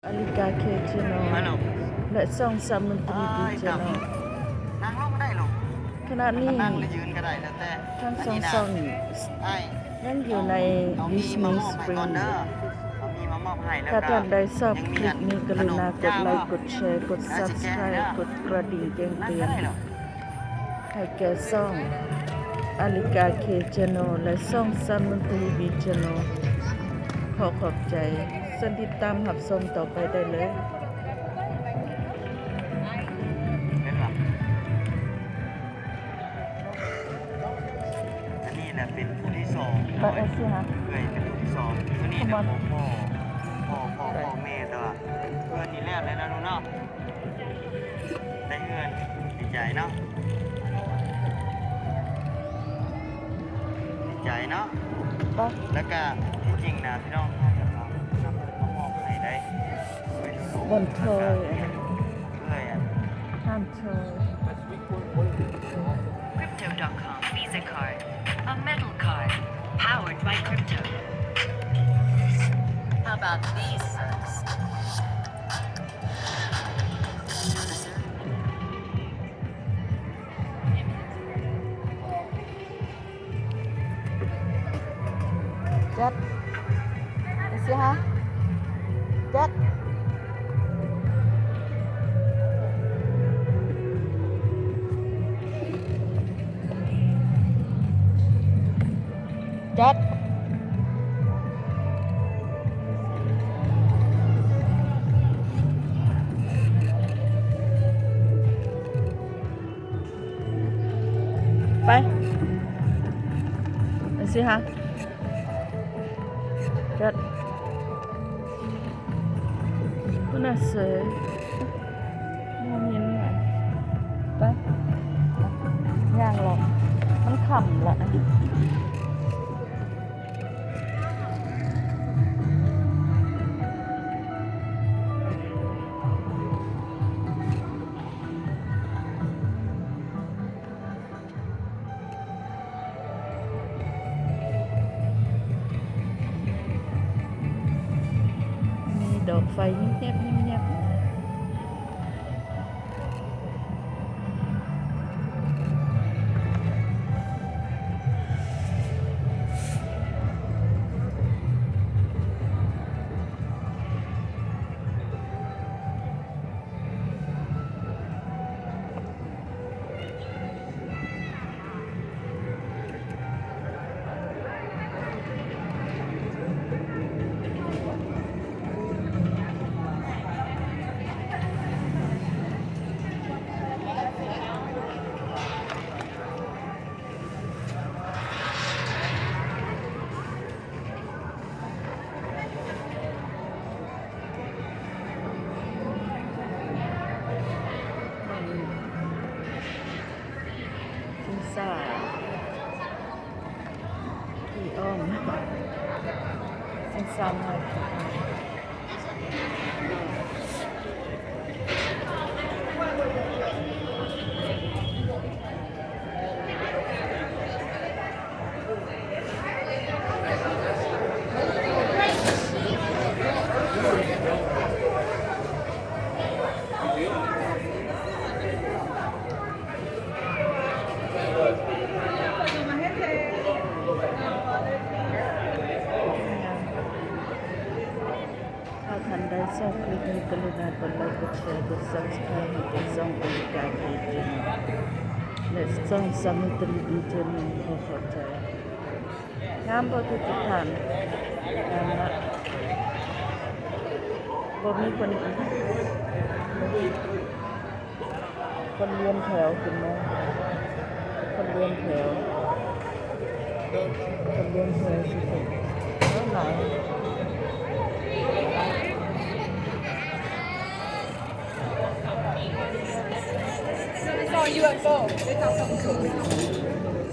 ອາລິກາເຄ ແຊນແນວ ແລະ ຊ່ອງສາມມົນຕີ ບີ ແຊນແນວ. ຂະນະນີ້ທັງສອງຊ່ອງຍັງຢູ່ໃນ ດິສນີ ສະປຣິງ. ຖ້າທ່ານໃດຊອບຄລິບນີ້ ກະລຸນາກົດໄລ ກົດແຊ ກົດ ຊັບສະໄຄຣບ໌ ກົດກະດິ່ງແຈ້ງເຕືອນ ໃຫ້ແກ່ຊ່ອງອາລິກາເຄ ແຊນແນວ ແລະ ຊ່ອງສາມມົນຕີ ບີ ແຊນແນວ. ຂໍຂອບໃຈ. ເຊີນຕິດຕາມຮັບຊົມຕໍ່ໄປໄດ້ເລີຍ. ອັນນີ້ນະເປັນຜູ້ທີສອງ ເອີຍ ເປັນຜູ້ທີສອງ. ຜູ້ນີ້ນະ ພໍ່ ພໍ່ ພໍ່ ພໍ່ແມ່ ແຕ່ວ່າເຮືອນນີ້ແລ້ວແລ້ວເນາະ ໄດ້ເຮືອນ. ດີໃຈເນາະ ດີໃຈເນາະ. ແລ້ວກະທີ່ຈິງນະ ພີ່ນ້ອງ ເຮົາຢາກເອົານຳມາມອບໃຫ້ໄດ້ ເອີຍ ເອີຍ ຫ້າມໂຊ. Crypto dot com Visa card, a metal card powered by crypto. How about these socks? ຈັດ ຊິຮະ ຈັດ ຈັດ. ໄປ ໄປຊິຮະ ຈັດ ພຸ້ນນະເຊີຍ ບໍ່ເຫັນຫຍັງ ໄປ ຍ່າງເລາະ ມັນຄ່ຳລະ. ມີດອກໄຟຍິບແຍບໆ. ຊິງຊ້າ ຂີ່ອ້ອມ ຊິງຊ້ານ້ອຍ. ຖ້າທ່ານໃດຊອບຄລິບນີ້ ກະລຸນາກົດໄລ ກົດແຊ ກົດ Subscribe ໃຫ້ແກ່ຊ່ອງອາລິກາເຄ ແຊນແນວ ແລະ ຊ່ອງສາມມົນຕີ ບີ ແຊນແນວ. ຂໍຂອບໃຈ. ງາມບໍ່ ທຸກໆທ່ານ? ງາມເນາະ. ບໍ່ມີຄົນ ຄົນລຽນແຖວຂຶ້ນມາ ຄົນລຽນແຖວ ຄົນລຽນແຖວຊິຂຶ້ນຫຼາຍ. It's on U F O. It's on something cool.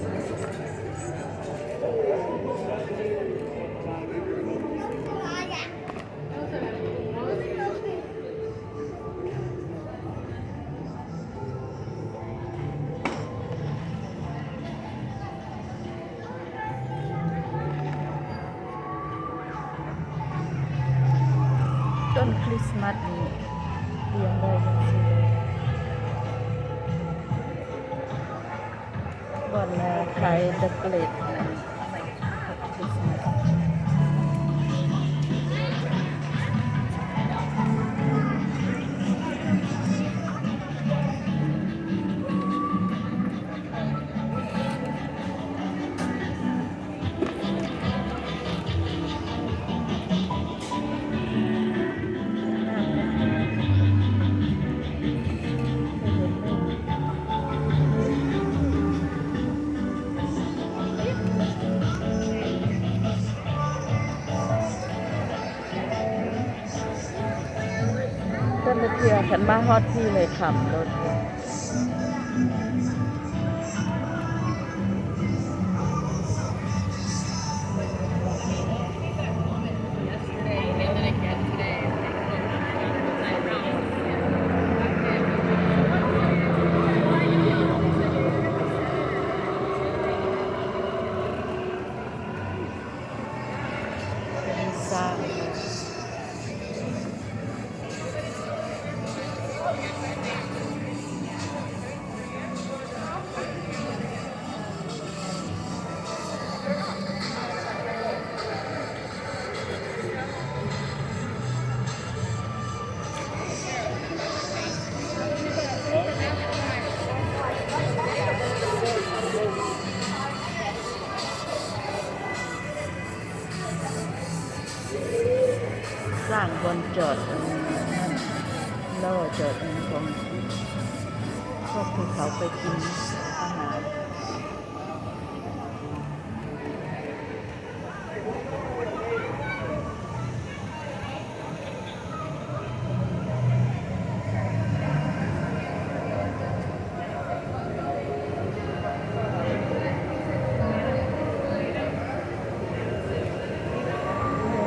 ຕົ້ນຄຣິ ສະມາດນີ້ ຕຽມໄວ້ຈັ່ງຊີ້ເລີຍ. ບ່ອນຂາຍເດັກເກເຣດນັ້ນ ຄຣິສມາສ. ແຕ່ລະເທື່ອຄັນມາຮອດພີ້ໃຫ້ຄ່ຳໂລດ. ສ້າງບ່ອນຈອດ ອັນນັ້ນ ລໍຈອດ ອັນຂອງພວກທີ່ເຂົາໄປກິນອາຫານ.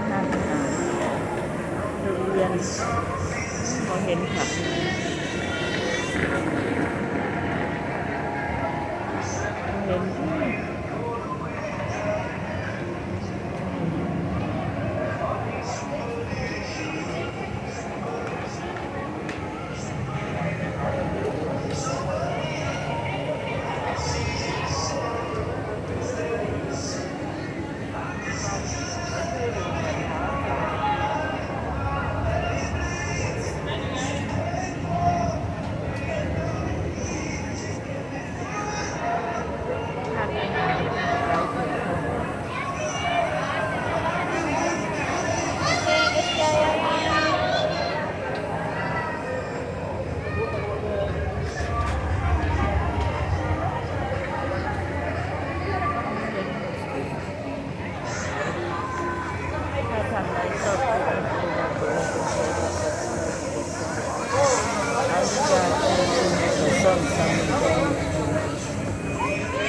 ຮ້ານອາຫານ ໂຮງຮຽນ ບໍ່ເຫັນຄັກ.